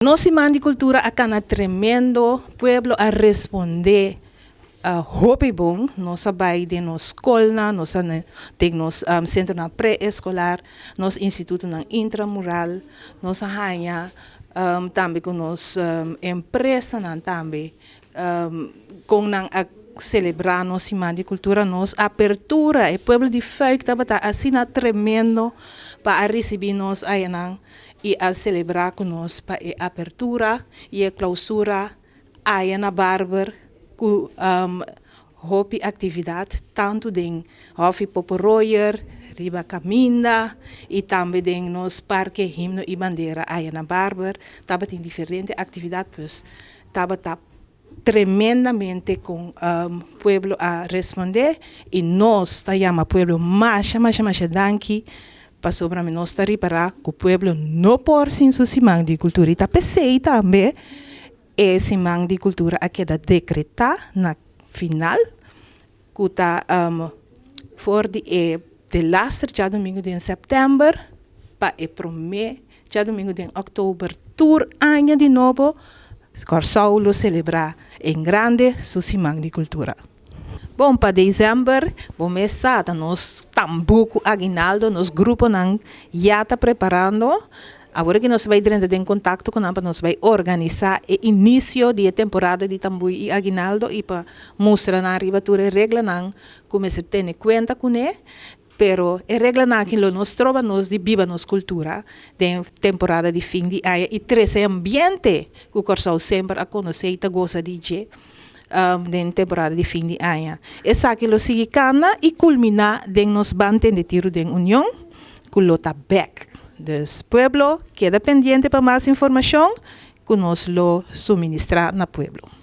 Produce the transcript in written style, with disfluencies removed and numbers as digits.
Nos Siman di Kultura a kana tremendo, pueblo a respondé hopi bon. Nos a bai den nos skolnan, nos a den nos sentronan pre-eskolar, nos institutonan intramural, nos a haña tambe ku nos empresanan tambe kon nan a selebrá nos Siman di Kultura, nos apertura. E pueblo di Fuik tabata asina tremendo pa a risibí nos ayanan i a selebrá ku nos pa e apertura i e klousura aya na Barber ku hopi aktividat tantu den Hòfi Popo Royer, riba kaminda i tambe den nos Parke Himno i Bandera aya na Barber tabatin diferente aktividat, pues tabata tremendamente kon pueblo a respondé i nos ta yama pueblo masha masha masha danki pasobra mi nos ta ripará ku pueblo no por sin su Siman di Kultura i ta p'esei tambe e Siman di Kultura a keda dekretá na final ku ta for di e delaster djadumingu den sèptèmber pa e promé djadumingu den òktober tur aña di nobo Kòrsou lo selebrá en grande su Siman di Kultura. Bon, pa desèmber bo mes sa ta nos tambú ku aguinaldo, nos gruponan ya ta preparando. Awor ki nos bai drenta den kontakto ku nan pa nos bai organisá e inisio di e temporada di tambú i aguinaldo i pa mustra nan riba tur e reglanan ku mester tene kuenta kuné. Pero e reglanan aki lo no stroba nos di biba nos kultura den temporada di fin di aña i trese e ambiente ku Kòrsou semper a konosé i ta gosa di dje den temporada di fin di aña. Esaki lo sigui kana i kulminá den nos Ban Tende Tiru den Union ku lo ta bèk. Dus pueblo keda pendiente pa mas informashon ku nos lo suministrá na pueblo.